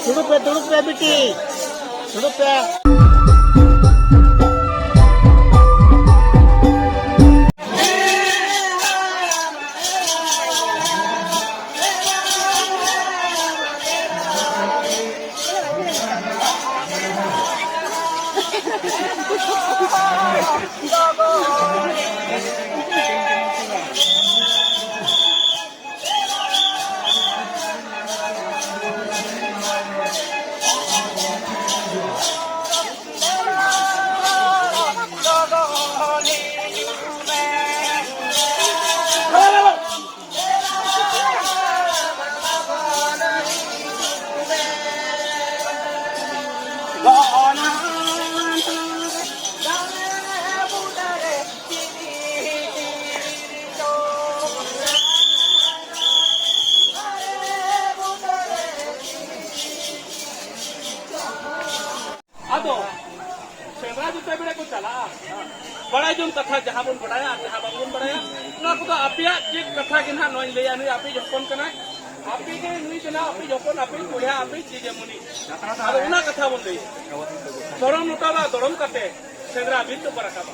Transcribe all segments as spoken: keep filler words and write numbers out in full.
ᱫᱩᱲᱩᱵ ᱯᱮ, ᱫᱩᱲᱩᱵ ᱯᱮ ᱵᱤᱴᱤ, ᱫᱩᱲᱩᱵ ᱯᱮ᱾ ᱟᱫᱚ ᱥᱮᱸᱫᱽᱨᱟ ᱡᱩᱛᱟᱹ ᱵᱮᱲᱟ ᱠᱚ ᱪᱟᱞᱟᱜᱼᱟ᱾ ᱵᱟᱲᱟᱭ ᱡᱚᱝ ᱠᱟᱛᱷᱟ ᱡᱟᱦᱟᱸ ᱵᱚᱱ ᱵᱟᱲᱟᱭᱟ ᱟᱨ ᱡᱟᱦᱟᱸ ᱵᱟᱝᱵᱚᱱ ᱵᱟᱲᱟᱭᱟ, ᱚᱱᱟ ᱠᱚᱫᱚ ᱟᱯᱮᱭᱟᱜ ᱪᱮᱫ ᱠᱟᱛᱷᱟ ᱜᱮ ᱱᱟᱦᱟᱜ ᱱᱚᱣᱟᱧ ᱞᱟᱹᱭᱟ, ᱱᱩᱭ ᱟᱯᱮ ᱦᱚᱯᱚᱱ ᱠᱟᱱᱟᱭ, ᱟᱯᱮ ᱜᱮ ᱱᱩᱭ ᱠᱟᱱᱟ, ᱟᱯᱮ ᱦᱚᱯᱚᱱ, ᱟᱯᱮ ᱵᱚᱭᱦᱟ, ᱟᱯᱮ ᱪᱮᱫ ᱮᱢ ᱩᱱᱤ? ᱟᱫᱚ ᱚᱱᱟ ᱠᱟᱛᱷᱟ ᱵᱚᱱ ᱞᱟᱹᱭᱟ᱾ ᱫᱚᱲᱚᱢ ᱞᱚᱴᱟ ᱫᱟᱜ ᱫᱚᱲᱚᱢ ᱠᱟᱛᱮ ᱥᱮᱸᱫᱽᱨᱟ ᱵᱤᱨ ᱛᱮᱠᱚ ᱨᱟᱠᱟᱵᱟ᱾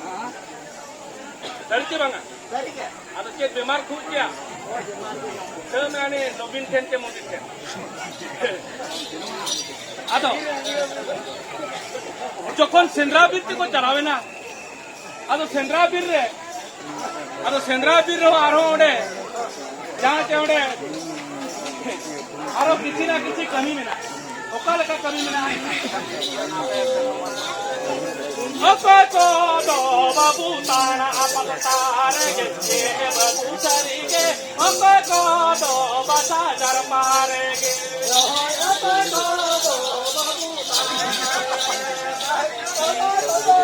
ᱥᱟᱹᱨᱤ ᱪᱮ ᱵᱟᱝᱟ? ᱟᱫᱚ ᱪᱮᱫ ᱵᱮᱢᱟᱨ ᱠᱷᱩᱜ ᱜᱮᱭᱟ? ᱩᱴᱷᱟᱹᱣ ᱢᱮ ᱦᱟᱱᱮ ᱱᱚᱵᱤᱱ ᱴᱷᱮᱱ ᱪᱮ ᱢᱚᱱᱫᱤᱨ ᱴᱷᱮᱱ᱾ ᱟᱫᱚ ᱡᱚᱠᱷᱚᱱ ᱥᱮᱸᱫᱽᱨᱟ ᱵᱤᱨ ᱛᱮᱠᱚ ᱪᱟᱞᱟᱣᱮᱱᱟ, ᱟᱫᱚ ᱥᱮᱸᱫᱽᱨᱟ ᱵᱤᱨ ᱨᱮ, ᱟᱫᱚ ᱥᱮᱸᱫᱽᱨᱟ ᱵᱤᱨ ᱨᱮᱦᱚᱸ ᱟᱨᱦᱚᱸ ᱚᱸᱰᱮ ᱡᱟᱦᱟᱸ ᱪᱮ ᱚᱸᱰᱮ ᱟᱨᱚ ᱠᱤᱪᱷᱤ ᱱᱟ ᱠᱤᱪᱷᱤ ᱠᱟᱹᱢᱤ ᱢᱮᱱᱟᱜᱼᱟ᱾ ᱚᱠᱟ ᱞᱮᱠᱟ ᱠᱟᱹᱢᱤ ᱢᱮᱱᱟᱜᱼᱟ? ᱚᱠᱚᱭ ᱠᱚᱫᱚ ᱵᱟᱹᱵᱩ ᱛᱟᱲᱟ ᱟᱯᱟᱛ ᱛᱟᱨᱮ ᱜᱮ, ᱪᱮ ᱵᱟᱹᱵᱩ ᱥᱟᱹᱨᱤ ᱜᱮ, ᱚᱠᱚᱭ ᱠᱚᱫᱚ ᱵᱟᱥᱟ ᱡᱟᱨᱯᱟ ᱨᱮ ᱜᱮ, ᱚᱠᱚᱭ ᱠᱚᱫᱚ ᱵᱟᱹᱵᱩ ᱛᱟᱲᱟ ᱨᱮ ᱜᱮ, ᱚᱠᱚᱭ ᱠᱚᱫᱚ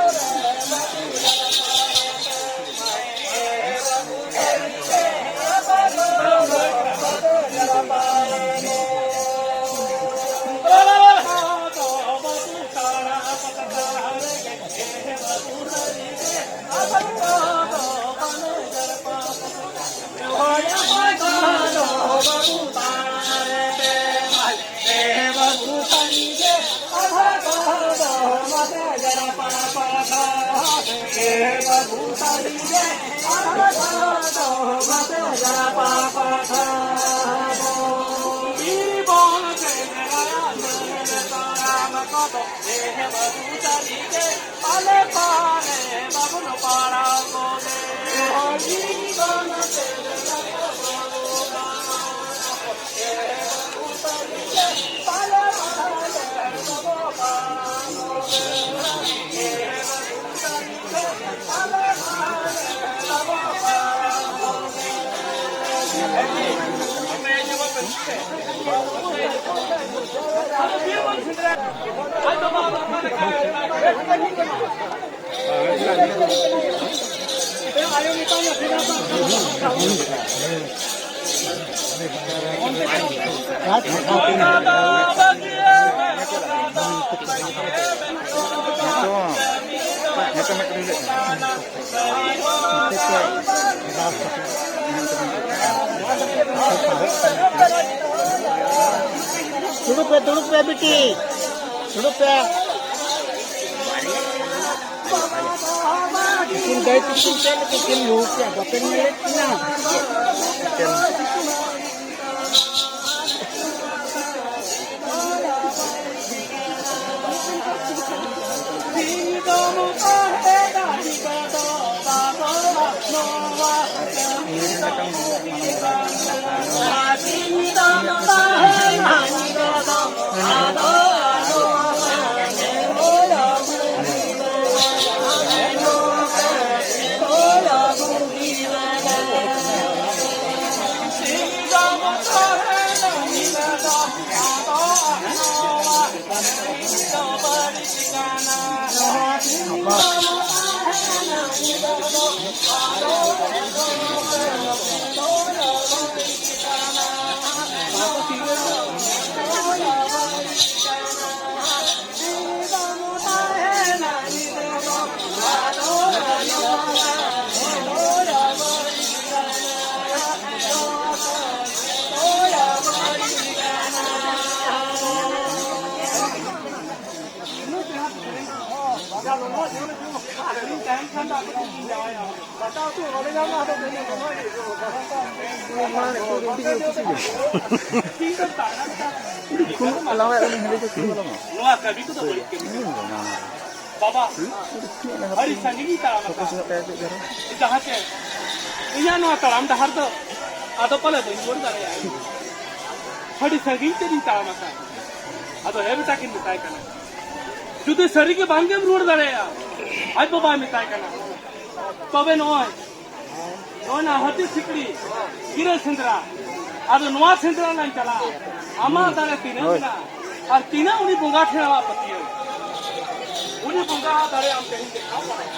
ᱫᱩᱲᱩᱵ ᱯᱮ, ᱫᱩᱲᱩᱵ ᱯᱮ, ᱵᱤᱴᱤ, ᱫᱩᱲᱩᱵ ᱯᱮ᱾ ᱛᱤᱠᱤᱱ ᱫᱟᱹᱭ ᱛᱤᱠᱤᱱ ᱪᱮᱫ ᱞᱮᱠᱟ ᱠᱤᱱ ᱞᱩᱦᱩᱠ ᱠᱮᱫ, ᱵᱟᱯᱮ ᱧᱮᱞᱮᱫ ᱠᱤᱱᱟ? ᱱᱚᱣᱟ ᱠᱟᱹᱢᱤ ᱠᱚᱫᱚ ᱵᱟᱹᱲᱤᱡ ᱠᱟᱹᱢᱤ ᱠᱟᱱᱟ᱾ ᱵᱟᱵᱟ, ᱟᱹᱰᱤ ᱥᱟᱺᱜᱤᱧ ᱤᱧ ᱛᱟᱲᱟᱢ ᱟᱠᱟᱫᱼᱟ᱾ ᱡᱟᱦᱟᱸ ᱪᱮ ᱤᱧᱟᱹᱜ ᱱᱚᱣᱟ ᱛᱟᱲᱟᱢ ᱰᱟᱦᱟᱨ ᱫᱚ ᱟᱫᱚ ᱯᱟᱞᱮ ᱵᱟᱹᱧ ᱨᱩᱣᱟᱹᱲ ᱫᱟᱲᱮᱭᱟᱜᱼᱟ᱾ ᱟᱹᱰᱤ ᱥᱟᱺᱜᱤᱧ ᱛᱮᱧ ᱛᱟᱲᱟᱢ ᱟᱠᱟᱫᱼᱟ᱾ ᱟᱫᱚ ᱦᱮᱸ ᱵᱮᱴᱟ ᱠᱤᱱ ᱢᱮᱛᱟᱭ ᱠᱟᱱᱟ, ᱡᱩᱫᱤ ᱥᱟᱹᱨᱤ ᱜᱮ ᱵᱟᱝ ᱜᱮᱢ ᱨᱩᱣᱟᱹᱲ ᱫᱟᱲᱮᱭᱟᱜᱼᱟ, ᱟᱡ ᱵᱟᱵᱟᱭ ᱢᱮᱛᱟᱭ ᱠᱟᱱᱟ, ᱛᱚᱵᱮ ᱱᱚᱜᱼᱚᱭ ᱱᱚᱜᱼᱚᱭ ᱱᱟ ᱦᱟᱹᱛᱤ ᱥᱤᱠᱲᱤ ᱜᱤᱨᱟᱹ ᱥᱮᱸᱫᱽᱨᱟ᱾ ᱟᱫᱚ ᱱᱚᱣᱟ ᱥᱮᱸᱫᱽᱨᱟ ᱞᱟᱝ ᱪᱟᱞᱟᱜᱼᱟ᱾ ᱟᱢᱟᱜ ᱫᱟᱲᱮ ᱛᱤᱱᱟᱹᱜ ᱢᱮᱱᱟᱜᱼᱟ ᱟᱨ ᱛᱤᱱᱟᱹᱜ ᱩᱱᱤ ᱵᱚᱸᱜᱟ ᱴᱷᱮᱱ ᱟᱢᱟᱜ ᱯᱟᱹᱛᱭᱟᱹᱣ᱾ ᱩᱱᱤ ᱵᱚᱸᱜᱟ ᱟᱜ ᱫᱟᱲᱮ ᱟᱢ ᱛᱮᱦᱮᱧ ᱫᱮᱠᱷᱟᱣ ᱯᱟᱲᱟᱣ᱾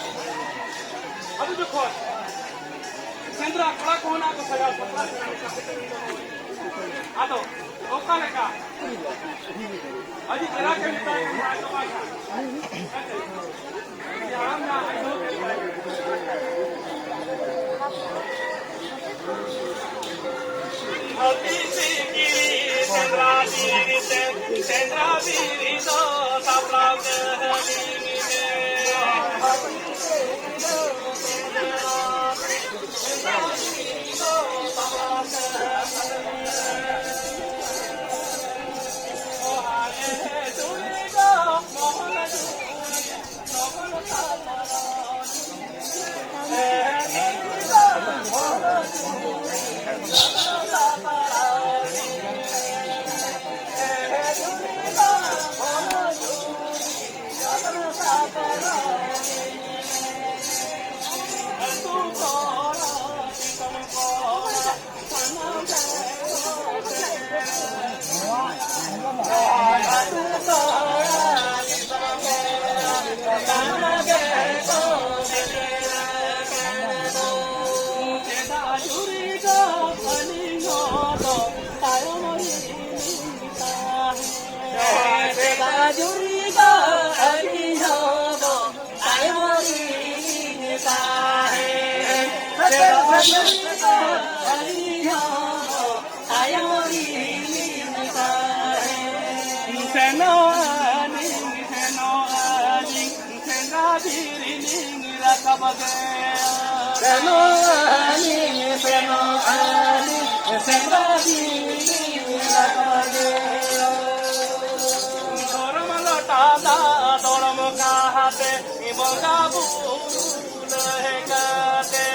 ᱟᱫᱚ ᱡᱚᱠᱷᱚᱱ ᱥᱮᱸᱫᱽᱨᱟ ᱠᱚᱲᱟ ᱠᱚᱦᱚᱸ ᱱᱟᱜ ᱠᱚ ᱥᱟᱡᱟᱣ ᱥᱟᱯᱲᱟᱣ ᱠᱟᱱᱟ᱾ ᱟᱫᱚ ᱚᱠᱟ ᱞᱮᱠᱟ? ᱟᱹᱰᱤ ᱪᱮᱦᱨᱟ ᱜᱮ ᱢᱮᱛᱟᱭ ᱠᱟᱱᱟ, ᱟᱡ ᱫᱚ ᱵᱟᱭ ᱠᱟᱱᱟ᱾ ᱥᱮᱱᱚᱜ ᱟᱹᱞᱤᱧ, ᱥᱮᱱᱚᱜ ᱟᱹᱞᱤᱧ, ᱥᱮᱸᱫᱽᱨᱟ ᱵᱤᱨ ᱞᱤᱧ ᱨᱟᱠᱟᱵ ᱜᱮ᱾ ᱥᱮᱱᱚᱜ ᱟᱹᱞᱤᱧ, ᱥᱮᱱᱚᱜ ᱟᱹᱞᱤᱧ, ᱥᱮᱸᱫᱽᱨᱟ ᱵᱤᱱ ᱨᱟᱠᱟᱵ ᱜᱮ᱾ ᱫᱷᱚᱨᱚᱢ ᱞᱚᱴᱟ ᱫᱟᱜ ᱫᱚᱲᱚᱢ ᱠᱟᱦᱟᱛᱮ, ᱵᱚᱸᱜᱟ ᱵᱩᱨᱩ ᱞᱟᱹᱭ ᱠᱟᱛᱮ᱾